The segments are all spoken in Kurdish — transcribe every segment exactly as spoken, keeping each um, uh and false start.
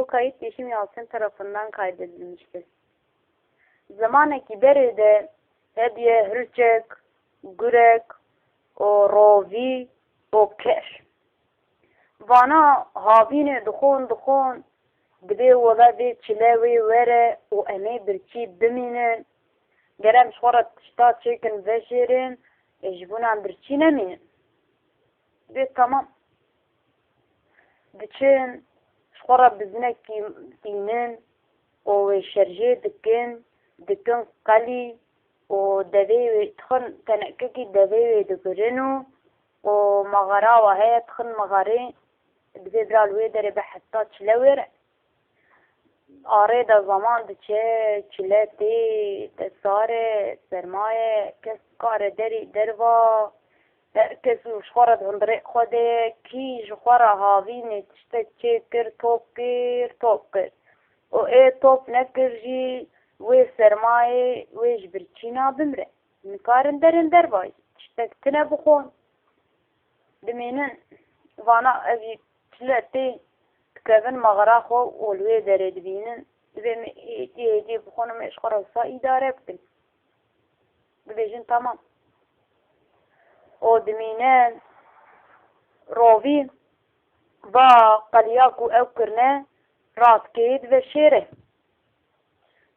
Kayıt Yeşim Yalçın tarafından kaydedilmiştir. Zamanekî berê de hediye hirçek, gurek û rovî û ker. Vana havînê dixon dixon, dibê wele vê çile wê were û em ê birçî bimînin. Ger em ji xwe re tişta çêkin veşêrin, ê ji bo nan birçî nemînin. Dibê temam. Diçin, ji xwe re bizinekî tînin û wê şerjê dikin, dikin qelî û devê wê dixin tenekekî devê wê digirin û, û mexera we heye dixin mexerê, dibê bira li wê derê be heta çile wêre. Arê de zaman diçe, çile tê, te sar e, serma ye, kes kare derî derva, her kes û ji xwe re di hundirê xwe de ye, kî ji xwe re havînê tiştek çêkir, top kir, top kir. Û ê top nekir jî wê sermayê wê ji birçîna bimre. Nikarin derin derva jî tiştek tune bixwin. Dimînin, vana ev jî çile tê, dikevin mexera xwe û li wê derê dibînin. Dibê me êdî êdî bixwin û me ji xwe re wisa îdare bikin. Dibêjin temam. Û dimîne rovî va qeliya ku ew kirine radikê diveşêre.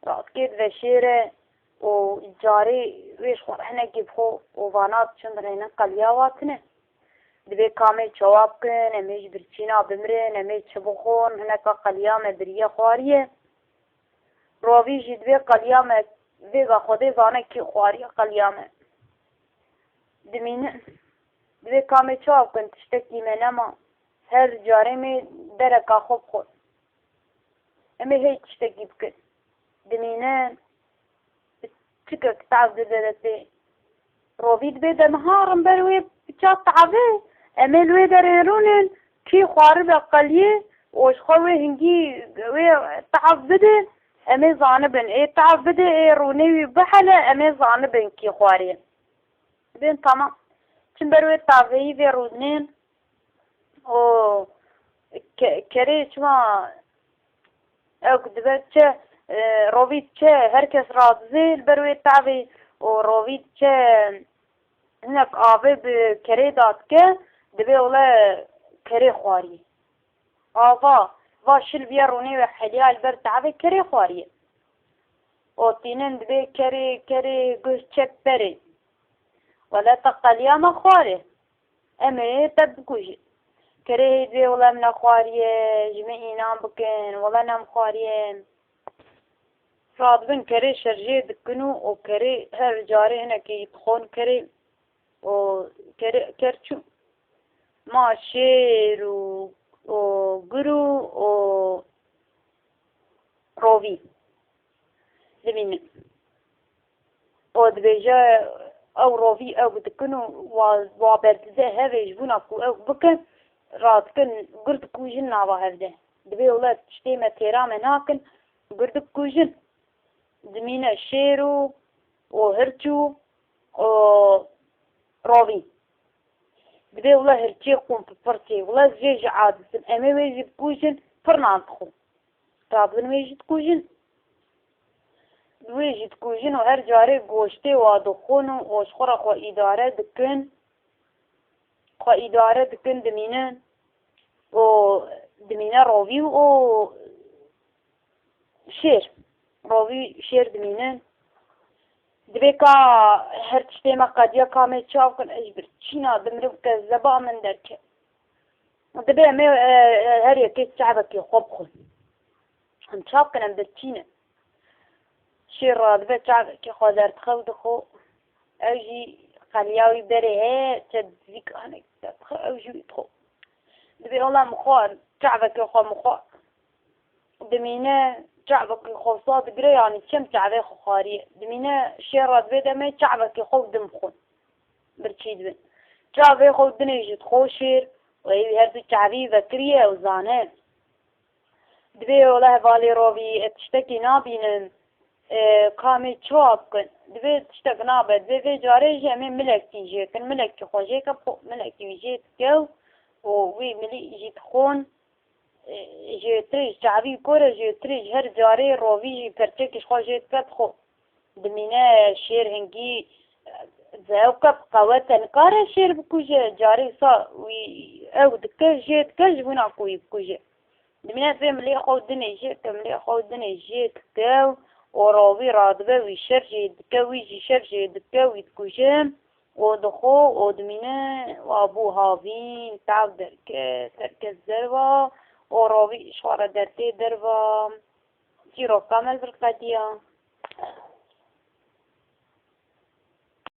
Radikê diveşêre û carê wê ji xwe re hinekî bixwe û vana diçin dirênin qeliya wa tune. Dibê ka em ê çawa bikin, em ê ji birçîna bimirin, em ê çi bixwin, hineka qeliya me biriye xwariye. Rovî jî dibê qeliya me vêga Xwedê zane kî xwariye qeliya me. Dimînin. Dibê ka em ê çawa bikin, tiştekî me nema. Her carê em ê dereka xwe bixwin. Em ê hey tiştekî bikin. Dimînin. Çikek tav dide de tê. Rovî dibê de niha rin ber wê biça tavê. Em ê li wê derê rûnin. Kî xwaribe qeliyê û ji xwe wê hingî wê tav bide. Em ê zanibin. Ê tav bide, ê rûnê wî bihele, em ê zanibin kî xwariye. Bên tamam. Çin ber wê taveyî vê rûnên. û ke-, kerê çima ew ku dibe çi, e, rovî diçe, her kes radizê li ber wê tavê û rovî diçe hinek avê bi kerê dadike, dibê wele kerê xwariyê. Ava, va şil viya rûnê wê heliya li ber tavê kerê xwariyê. Û tînin dibê kerê, kerê guh çek berê. Wele te qeliya me xwarê. Em ê te bikujin. Kerê hê dibê wele min nexwariye, ji min înan bikin, wele nem xwariye. Radibin kerê şerjê dikin û, û kerê her carê hinekî dixon kerê û kerê, ker çû. Ma şêr û, û gur û, û rovî dimînin. Û dibêje, ew rovî ew dikin û wa, wa berdide hevê ji bona ku ew bikin, radikin gur dikujin nava hev de. Dibê wele tiştê me têra me nakin, gur dikujin. Dimîne şêr û, û hirç û, û rovî. Dibê wele hirçê xwin pipirçê, wele jê ji aciz in. Em ê wê jî bikujin, pir nan dixwin. Rabin wê jî dikujin. Wê jî dikujin û her carê goştê wa dixwin û, û ji xwe re xwe îdare dikin. Xwe îdare dikin, dimînin û dimîne rovî û şêr. Rovî şêr dimînin. Dibê ka her tiştê me qediya, ka em ê çav kin, ez ji birçîna dimirim, kezeba min derket. Dibê em ê, e, e, her yekê çavekê xwe bixwin. Em çav kin, em birçî ne. Şêr radibe çavekê xwe derdixe û dixwe. Ew jî qeliya wî berê heye, çe dizîk hinek derdixe, ew jî wî dixwe. Dibê wela min xwar, çavekê xwe min xwar. Dimîne çavekê xwe wisa digire, yanî çem çavê xwe xwariye. Dimîne şêr re dibê de me çavekê xwe û din bixwin. Birçî dibin. Çavê xwe û dinê jî dixwe şêr û ewî her du çavî vekiriye û zane. Dibê wele hevalê rovî, ez tiştekî nabînim. E, ka em ê çawa bikin? Dibê tiştek nabe. Dibê vê carê jî em ê milekî jê kin. Milekî xwe jê ke, po-, milekî wî jê dike û, û wî milî jî dixwin. Jêtirê ji çavî kore, jêtirê ji her carê rovî jî perçekê ji xwe jê dike dixwe. Dimîne şêr hingî zewke bi qewet e, nikare şêr bikuje. Carê wisa wî ew dike, jê dike ji wina ku wî bikuje. Dimîne vê milê xwe û dinê jê dike, milê xwe û dinê jê dike û rovî radibe, wî şer jê dike, wî jî şer jê dike, wî dikuje û dixwe û dimîne wa bû havîn, tav derket, her kes derva û rovî ji xwe re dertê derva. Çîroka me li vir qediya.